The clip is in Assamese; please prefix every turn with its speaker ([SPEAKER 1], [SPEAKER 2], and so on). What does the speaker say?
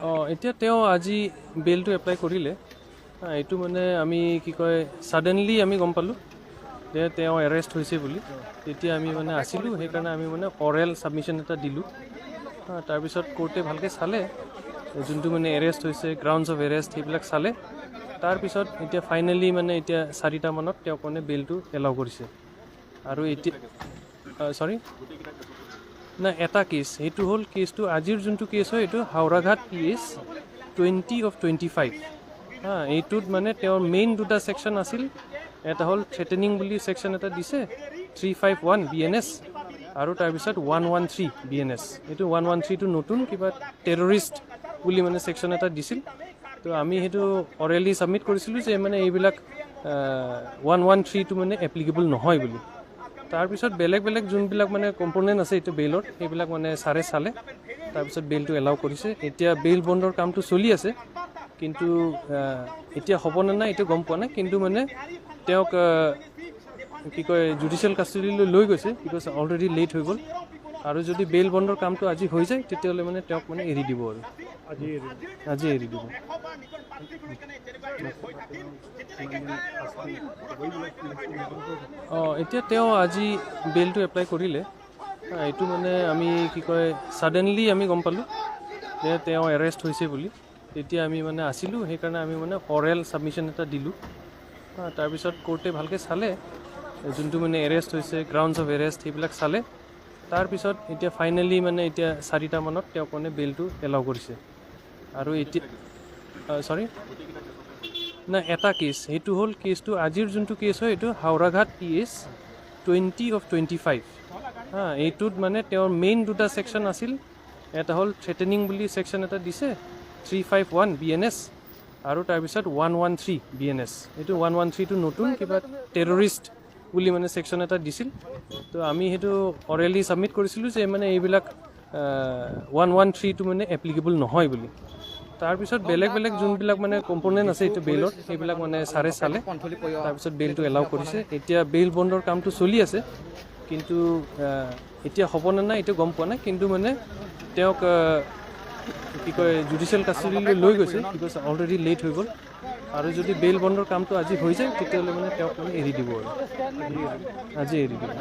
[SPEAKER 1] অঁ, এতিয়া তেওঁ আজি বেইলটো এপ্লাই কৰিলে। এইটো মানে আমি কি কয় ছাডেনলি আমি গম পালোঁ যে তেওঁ এৰেষ্ট হৈছে বুলি। তেতিয়া আমি মানে আছিলোঁ, সেইকাৰণে আমি মানে অৰেল ছাবমিশ্যন এটা দিলোঁ। তাৰপিছত কোৰ্টে ভালকৈ চালে, যোনটো মানে এৰেষ্ট হৈছে, গ্ৰাউণ্ডছ অফ এৰেষ্ট সেইবিলাক চালে। তাৰপিছত এতিয়া ফাইনেলি মানে এতিয়া 4টামানত তেওঁক মানে বেইলটো এলাউ কৰিছে। আৰু এতিয়া চৰি নাই, এটা কেছ, সেইটো হ'ল কেছটো আজিৰ যোনটো কেছ হয় এইটো হাওৰাঘাট PS 20 of 25। হা, এইটোত মানে তেওঁৰ মেইন দুটা ছেকশ্যন আছিল। এটা হ'ল থ্ৰেটেনিং বুলি ছেকশ্যন এটা দিছে, 351 BNS, আৰু তাৰপিছত 113 BNS। এইটো 113টো নতুন কিবা টেৰৰিষ্ট বুলি মানে ছেকশ্যন এটা দিছিল। তো আমি সেইটো অৰেলি ছাবমিট কৰিছিলোঁ যে মানে এইবিলাক 113টো মানে এপ্লিকেবল নহয় বুলি। তাৰপিছত বেলেগ বেলেগ যোনবিলাক মানে কম্পনেণ্ট আছে এইটো বেইলৰ, সেইবিলাক মানে ছাৰে চালে। তাৰপিছত বেইলটো এলাউ কৰিছে। এতিয়া বেইল বণ্ডৰ কামটো চলি আছে, কিন্তু এতিয়া হ'বনে নাই এইটো গম পোৱা নাই। কিন্তু মানে তেওঁক কি কয় জুডিচিয়েল কাষ্টডিলৈ লৈ গৈছে, because already late হৈ গ'ল। আৰু যদি বেইল বণ্ডৰ কামটো আজি হৈ যায়, তেতিয়াহ'লে মানে তেওঁক মানে এৰি দিব, আৰু আজি এৰি দিব। অঁ, এতিয়া তেওঁ আজি বেইলটো এপ্লাই কৰিলে। এইটো মানে আমি কি কয় ছাডেনলি আমি গম পালোঁ যে তেওঁ এৰেষ্ট হৈছে বুলি। তেতিয়া আমি মানে আছিলোঁ, সেইকাৰণে আমি মানে অৰেল ছাবমিশ্যন এটা দিলোঁ। তাৰপিছত কোৰ্টে ভালকৈ চালে, যোনটো মানে এৰেষ্ট হৈছে, গ্ৰাউণ্ডছ অফ এৰেষ্ট সেইবিলাক চালে। তাৰপিছত এতিয়া ফাইনেলি মানে এতিয়া 4টামানত তেওঁক মানে বেইলটো এলাউ কৰিছে। আৰু এতিয়া চৰি নাই, এটা কেছ, সেইটো হ'ল কেছটো আজিৰ যোনটো কেছ হয় এইটো হাওৰাঘাট PS 20 of 25। হা, এইটোত মানে তেওঁৰ মেইন দুটা ছেকশ্যন আছিল। এটা হ'ল থ্ৰেটেনিং বুলি ছেকশ্যন এটা দিছে, 351 BNS, আৰু তাৰপিছত 113 BNS। এইটো 113টো নতুন কিবা টেৰৰিষ্ট বুলি মানে ছেকশ্যন এটা দিছিল। তো আমি সেইটো অৰেলি ছাবমিট কৰিছিলোঁ যে মানে এইবিলাক 113টো মানে এপ্লিকেবল নহয় বুলি। তাৰপিছত বেলেগ বেলেগ যোনবিলাক মানে কম্পনেণ্ট আছে এইটো বেইলৰ, সেইবিলাক মানে ছাৰে চালে। তাৰপিছত বেইলটো এলাউ কৰিছে। এতিয়া বেইল বণ্ডৰ কামটো চলি আছে, কিন্তু এতিয়া হ'বনে নাই এইটো গম পোৱা নাই। কিন্তু মানে তেওঁক কি কয় জুডিচিয়েল কাষ্টডিলৈ লৈ গৈছে, because already late হৈ গ'ল। আৰু যদি বেইল বণ্ডৰ কামটো আজি হৈ যায়, তেতিয়াহ'লে মানে তেওঁক মানে এৰি দিব, আৰু আজি এৰি দিব।